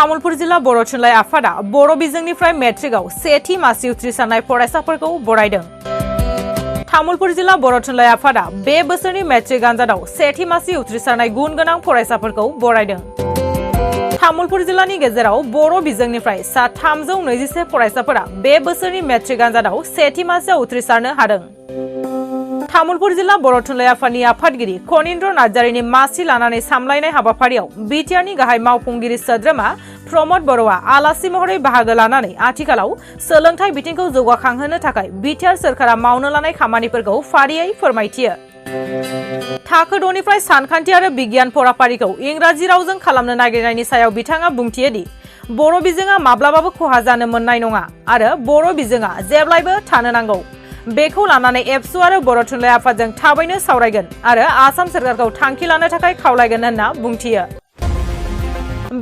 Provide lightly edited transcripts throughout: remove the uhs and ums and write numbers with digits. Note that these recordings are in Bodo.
तामुलपुर जिल्ला बर' थुनलाइ आफादा बर' बिजोंनिफ्राय मेट्रिकआव सेथि मासि उथ्रिसारनाय फरायसाफोरखौ बरायदों। तामुलपुर जिल्ला बर' थुनलाइ आफादा बे बोसोरनि मेट्रिक आनजादाव सेथि मासि उथ्रिसारनाय गुन गोनां फरायसाफोरखौ बरायदों। तामुलपुर जिल्लानि गेजेराव बर' बिजोंनिफ्राय सा 324 फरायसाफोरा बे बोसोरनि मेट्रिक आनजादाव सेथि मासिआव उथ्रिसारनो हादों। तामुलपुर जिल्ला बर' थुनलाइ आफादनि आफादगिरि कनिन्द्र नार्जारिनि मासि लानानै सामलायनाय हाबाफारियाव बिटिआरनि गाहाय मावफुंगिरि सोद्रोमा प्रमद बर'आ आलासि महरै बाहागो लानानै आथिखालाव सोलोंथाइ बिथिंखौ जौगाखांहोनो थाखाय बिटिआर सोरखारा मावनो लानाय खामानिफोरखौ फारियै फोरमायथियो। थाखो 2 निफ्राय सानखान्थि आरो बिगियान फराफारिखौ इंराजि रावजों खालामनो नागिरनायनि सायाव बिथाङा बुंथियो दि बर' बिजोङा माब्लाबाबो खहा जानो मोननाय नङा आरो बर' बिजोङा जेब्लायबो थानो नांगौ। बेखौ लानानै एबसु आरो बर' थुनलाइ आफादजों थाबैनो सावरायगोन आरो आसाम सोरखारखौ थांखि लानो थाखाय खावलायगोन होनना बुंथियो।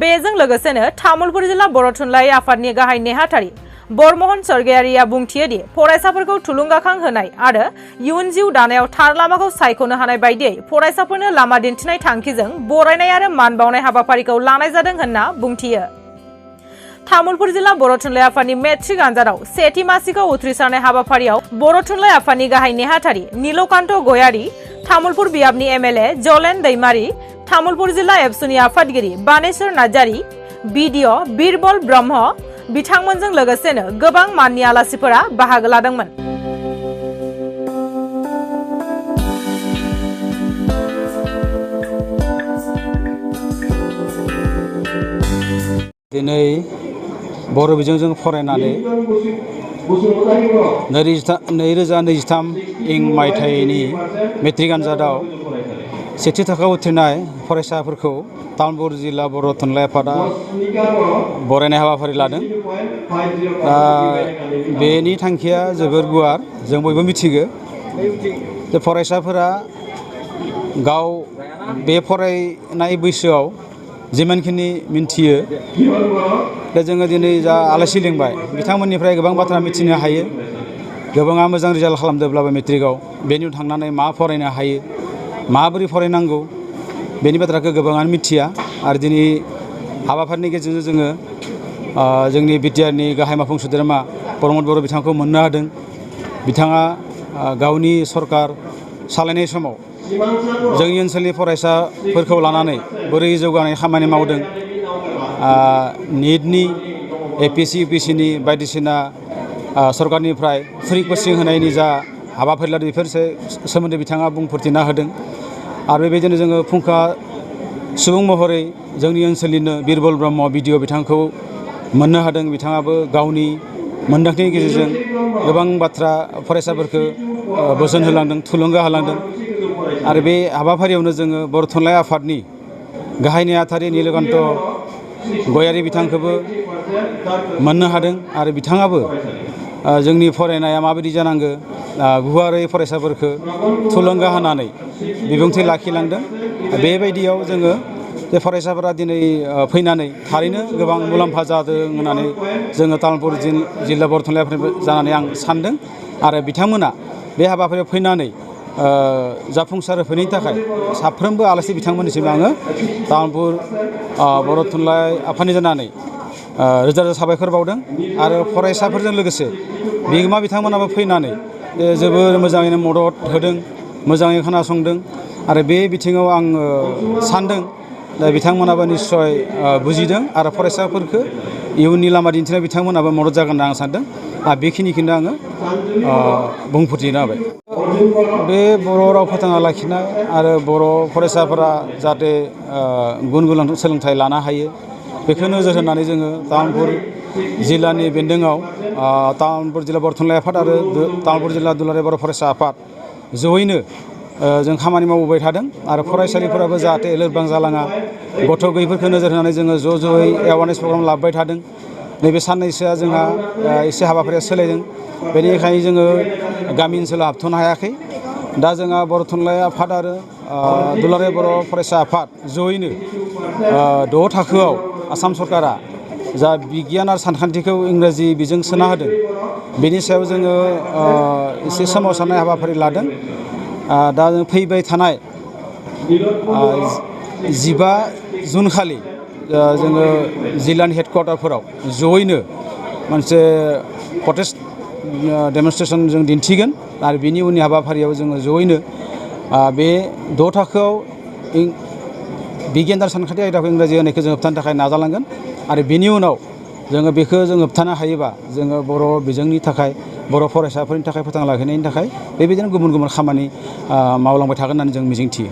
बेजों लोगोसेनो तामुलपुर जिल्ला बर' थुनलाइ आफादनि गाहाय नेहाथारि बरमोहन स्वर्गियारिया बुंथियो दि फरायसाफोरखौ थुलुंगाखां होनाय आरो इयुन जिउ दानायाव थार लामाखौ सायख'नो हानाय बायदियै फरायसाफोरनो लामा दिन्थिनाय थांखिजों बरायनाय आरो मान बावनाय हाबाफारिखौ लानाय जादों होनना बुंथियो। तामुलपुर जिल्ला बर' थुनलाइ आफादनि मेट्रिक आनजादाव सेथि मासिखौ उथ्रिसारनाय हाबाफारियाव बर' थुनलाइ आफादनि गाहाय नेहाथारि नीलकान्त गयारी, तामुलपुर बियाबनि एमएलए जलेन दैमारी, तामुलपुर जिल्ला एबसुनि आफादगिरि बानेश्वर नार्जारी, बिडिअ बिरबल ब्रह्म बिथांमोनजों लोगोसेनो गोबां माननि आलासिफोरा बाहागो लादोंमोन। दिनै बर' बिजोंजों फरायनानै 2023 मायथाइनि मेट्रिक आनजादाव सेथि थाखोआव उथ्रिनाय फरायसाफोरखौ तामुलपुर जिल्ला बर' थुनलाइ आफादा बरायनाय हाबाफारि लादों। बेनि थांखिया जोबोर गुवार, जों बयबो मिथिगौ जे फरायसाफोरा गाव बे फरायनाय बैसोआव जिमानखिनि मिन्थियो दा जोङो दिनै जा आलासि लिंबाय बिथांमोननिफ्राय गोबां बाथ्रा मिथिनो हायो। गोबाङा मोजां रिजाल्ट खालामदोंब्लाबो मेट्रिकआव बेनि थांनानै मा फरायनो हायो, माबोरै फरायनांगौ बेनि बाथ्राखौ गोबाङानो मिथिया आरो दिनै हाबाफारिनि गेजेरजों जोङो जोंनि बिटिआरनि गाहाय मावफुं सोद्रोमा प्रमद बर' बिथांखौ मोननो हादों। बिथाङा गावनि सरकार सालायनाय समाव जोंनि ओनसोलनि फरायसाफोरखौ लानानै बोरै जौगानाय खामानि मावदों, निटनि एपिएससि इउपिएससिनि बायदिसिना सरकारनिफ्राय फ्रि कचिं होनायनि जा हाबाफारि लादों बेफोरनि सोमोन्दै बिथाङा बुंफोरथिना होदों। आरो बेबायदिनो जोङो फुंखा सुबुं महरै जोंनि ओनसोलनिनो बिरबल ब्रह्म बिडिअ बिथांखौ मोननो हादों। बिथाङाबो गावनि मोनदांथिनि गेजेरजों गोबां बाथ्रा फरायसाफोरखौ बोसोन होलांदों, थुलुंगा होलांदों। आरो बे हाबाफारियावनो जोङो बर' थुनलाइ आफादनि गाहाय नेहाथारि नीलकान्त गयारी बिथांखौबो मोननो हादों आरो बिथाङाबो जोंनि फरायनाया माबायदि जानांगौ गुवारै फरायसाफोरखौ थुलुंगा होनानै बिबुंथि लाखिलांदों। बेबायदियाव जोङो जे फरायसाफोरा दिनै फैनानै थारैनो गोबां मुलाम्फा जादों होननानै जोङो तामुलपुर जिल्ला बर' थुनलाइ आफादनिफ्राय जानानै आं सानदों। आरो बिथांमोना बे हाबाफारियाव फैनानै जाफुंसार होफैनायनि थाखाय साफ्रोमबो आलासि बिथांमोननिसिम आङो तामुलपुर बर' थुनलाइ आफादनि जानानै रोजा रोजा साबायखर बावदों। आरो फरायसाफोरजों लोगोसे बिगोमा बिथांमोनाबो फैनानै जोबोर मोजाङैनो मदद होदों, मोजाङै खोनासंदों। आरो बे बिथिङाव आं सानदों दा बिथांमोनाबो निस्सय बुजिदों आरो फरायसाफोरखौ इयुननि लामा दिन्थिनाय बिथांमोनाबो मदद जागोन होनना आं सानदों। आरो बेखिनिखौनो आङो बुंफोरथिना होबाय। बे बर' राव फोथांना लाखिनाय आरो बर' फरायसाफोरा जाहाथे गुन गोनां सोलोंथाइ लानो हायो बेखौ नोजोर होनानै जोङो तामुलपुर जिल्लानि बेन्दोङाव तामुलपुर जिल्ला बर' थुनलाइ आफाद आरो तामुलपुर जिल्ला दुलाराय बर' फरायसा आफाद जयैनो जों खामानि मावबोबाय थादों। आरो फरायसालिफोराबो जाहाथे लोरबां जालाङा, गथ' गैयैफोरखौ नोजोर होनानै जोङो ज'यै एवारनेस प्रग्राम लाबोबाय थादों। नैबे साननैसोआ जोंहा एसे हाबाफारिया सोलायदों, बेनिखायनो जोङो गामि ओनसोलाव हाबथ'नो हायाखै। दा जोंहा बर' थुनलाइ आफाद आरो दुलाराय बर' फरायसा आफाद जयैनो 6 थाखोआव आसाम सरकारा जा बिगियान आरो सानखान्थिखौ इंराजि बिजों सोना होदों बेनि सायाव जोङो एसे सोमावसारनाय हाबाफारि लादों। दा जों फैबाय थानाय 15 जुन खालि जोङो जिल्लानि हेडक्वार्टारफोराव जयैनो मोनसे प्रटेस्ट डेमनस्ट्रेसन जों दिन्थिगोन आरो बिनि उननि हाबाफारियाव जोङो जयैनो बे 6 थाखोआव बिगियान आरो सानखान्थि आयदाखौ इंराजि होनायखौ जों होबथानो थाखाय नाजालांगोन आरो बिनि उनाव जोङो बेखौ जों होबथानो हायोबा जोङो बर' बिजोंनि थाखाय बर' फरायसाफोरनि थाखाय फोथांना लाखिनायनि थाखाय बेबायदिनो गुबुन गुबुन खामानि मावलांबाय थागोन होननानै जों मिजिंथियो।